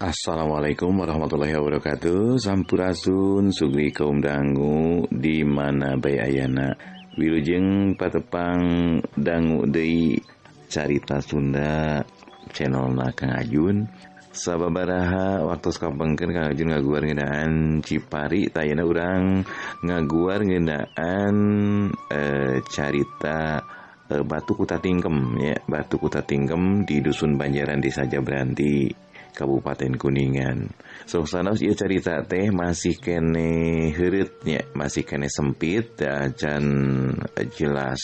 Assalamualaikum warahmatullahi wabarakatuh. Sampurasun sugri kaum dangu di mana bae ayana. Wilujeng patepang dangu deui Carita Sunda channelna Kang Ajun. Sababaraha waktu kapengkeun Kang Ajun ngaguar ngeunaan Cipari, tayana urang ngaguar ngeunaan carita Batu Kuta Tingkem ya, Batu Kuta Tingkem di Dusun Banjaran Desa Jabranti, Kabupaten Kuningan. Sok sanaos ieu carita teh masih kene heureut nya, masih kene sempit acan jelas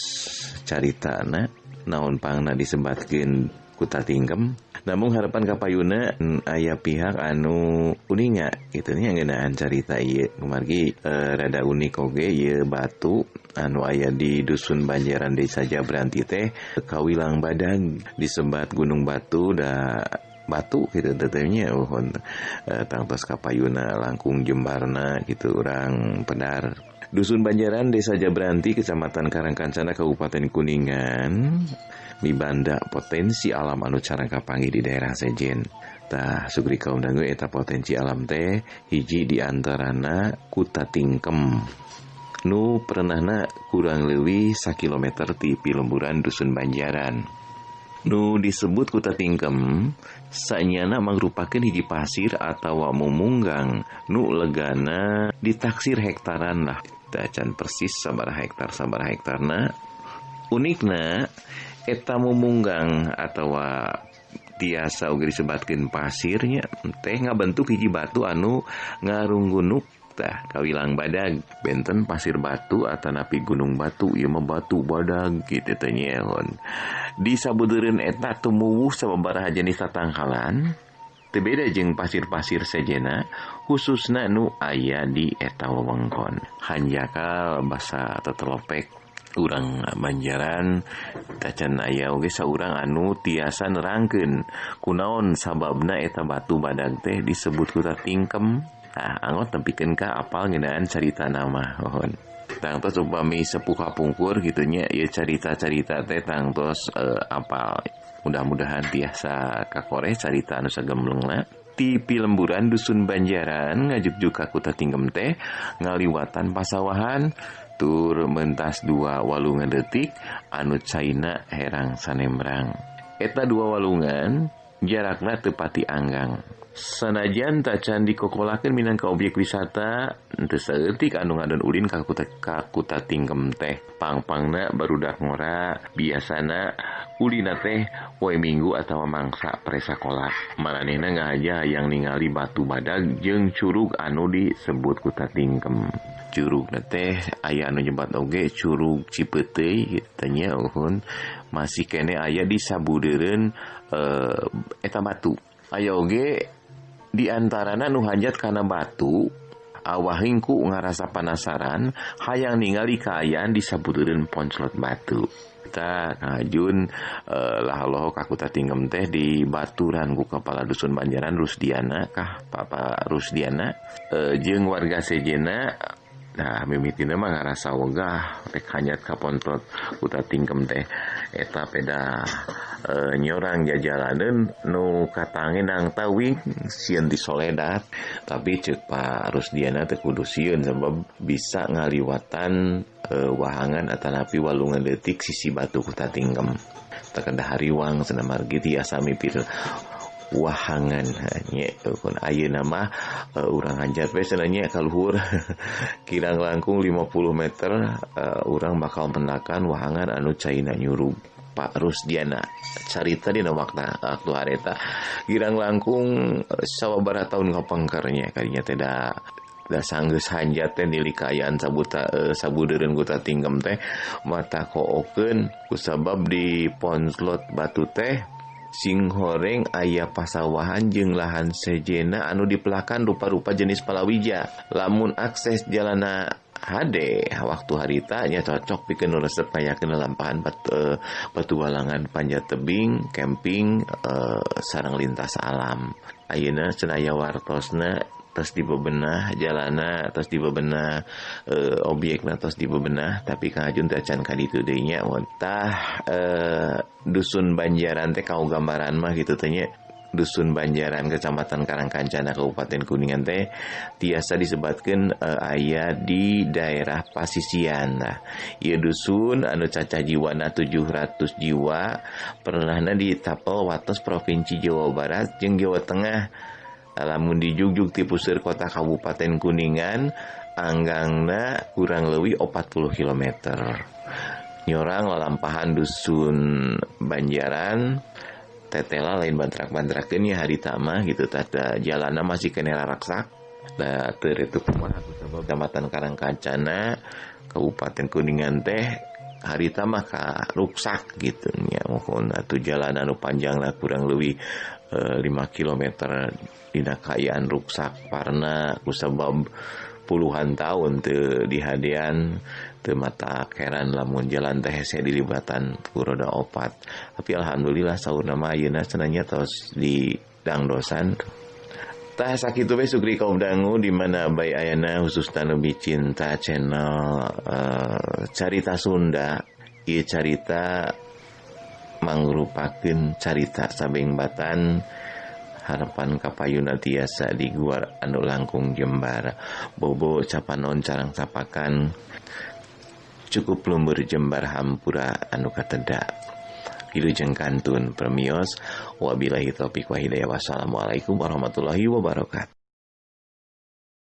caritana naon pangna disebatkeun Kuta Tingkem. Namun harapan kapayuna aya pihak anu uninga kitu nya ngeunaan carita ieu kumargi rada unik oge ieu batu anu aya di Dusun Banjaran Desa Jabranti teh kawilang badag disebat Gunung Batu da batu gitu tetehnya uhun tangtos kapayuna langkung jembarna gitu urang pedar. Dusun Banjaran Desa Jabranti Kecamatan Karangkancana Kabupaten Kuningan mibanda potensi alam anu carang kapanggih di daerah sejen. Tah sugri kaum dangu eta potensi alam teh hiji di antarana Kuta Tingkem nu pernahna kurang leuwih sakilometer ti pilemburan Dusun Banjaran. Nu disebut Kuta Tingkem sanyana mangrupakeun hiji pasir atawa mumunggang nu legana ditaksir hektaran lah. Tacan persis sabaraha hektar sabaraha hektarna. Unikna eta mumunggang atawa tiasa oge disebatkeun pasirnya teh ngabentuk hiji batu anu ngarunggunuk tah kawilang badag benten pasir batu atanapi gunung batu ieu mah batu badag kitu teh nyeun. Di sabudeureun eta tumuwuh sababaraha jenis tatangkalan teu beda jeung pasir-pasir sejena khususna nu aya di eta wewengkon. Hanjakal basa tetelopek urang Banjaran tacan aya oge saurang anu tiasa nerangkeun kunaon sababna eta batu badag teh disebut Kuta Tingkem. Nah, angot tempikeun ka apal ngeunaan carita nama mohon. Tangtos upami sepuh kapungkur kitu nya ieu carita-carita teh tangtos apal. Mudah-mudahan tiasa kakoreh carita anu sagemblengna. Ti pilemburan Dusun Banjaran ngajuk-juk ka Kuta Tingkem teh ngaliwatan pasawahan tur mentas dua walungan detik anu caina herang sanembrang. Eta dua walungan jarakna teu pati anggang. Sanajan tacan dikokolakeun minangka objek wisata teu saeutik anu ngadon ulin ka Kuta Tingkem teh. Pangpangna barudak ngora biasana ulina teh poe Minggu atawa mangsa presakola. Maranehna ngahaja hayang ningali batu badag jeung curug anu disebut Kuta Tingkem. Curugna teh aya anu nyebat oge curug Cipeuteuy kitu nya uhun masih kene aya di sabudeureun eta batu. Aya oge di antarana nu hajat kana batu awahing ku ngarasa panasaran hayang ningali kaayaan di sabudeureun ponclot batu. Kita ngajun lah ka Kuta Tingkem teh di baturan ku kepala Dusun Banjaran Rusdiana kah Papa Rusdiana jeung warga sejena. Nah mimitina mah ngarasa wegah rek hanyat ka ponclot Kuta Tingkem teh eta peda nyorang jajalaneun nu katangenang tawing sieun disoledat tapi ceuk Pak Rusdiana teh kudu sieun sebab bisa ngaliwatan wahangan atanapi walungan leutik sisi batu Kuta Tingkem. Takedah hariwang cenah margi tiasa mipir wahangan nya kun ayeuna mah urang hanjat we cenah nya kaluhur kirang langkung 50 meter urang bakal mendakan wahangan anu caina nyurug. Pak Rusdiana carita dina waktu hareta girang langkung sababaraha taun kapengkernya kadinya teh da sanggeus hanjat teh nilikayaan sabudeureun Kuta Tingkem teh mata kookeun kusabab di ponclot batu teh sing horeng aya pasawahan jeung lahan sejena anu dipelakan rupa-rupa jenis palawija. Lamun akses jalana hade waktu harita nya cocok pikeun nu resep ngayakeun lalampahan petualangan panjat tebing, camping, sareng lintas alam. Ayeuna cenah aya wartosna tos dibebenah jalana, tos dibebenah obyekna tos dibebenah, tapi Kang Ajun teh acan ka ditu deui nya. Tah Dusun Banjaran teh kau gambaran mah kitu teh nya. Dusun Banjaran, Kecamatan Karangkancana, Kabupaten Kuningan teh tiasa disebatkeun aya di daerah pasisian. Nah, ieu dusun anu cacah jiwana 700 jiwa pernahna ditapel wates Provinsi Jawa Barat jeung Jawa Tengah. Lamun dijugjug ti puseur kota Kabupaten Kuningan anggangna kurang leuwih 40 km. Nyorang lalampahan Dusun Banjaran tetela lain bantrak-bantrakeun ya harita mah gitu, tah jalanna masih keneh raraksak. Da teu retu kumaha kusabab Kecamatan Karangkancana Kabupaten Kuningan teh harita mah karuksak gitu nya, mohon atuh jalan anu panjangna kurang leuwih 5 km dina kaayaan ruksak parna kusabab puluhan tahun teu dihadean, teu mata keran lamun jalan teh hese dilibatan ku roda opat. Tapi alhamdulillah saurna mah ayeuna cenah nya tos di dangdosan. Tah sakitu we sukri kaum dangu di mana bae ayana, khususna nu cinta channel Carita Sunda. Ieu carita mangrupakeun carita sabengbatan harapan kapayuna tiasa diguar anu langkung jembar. Bobo capanon carang sapakan cukup lumbur jembar hampura anu kateda. Wilujeng kantun permios, wabillahi taufik wa hidayah, wassalamualaikum warahmatullahi wabarakatuh.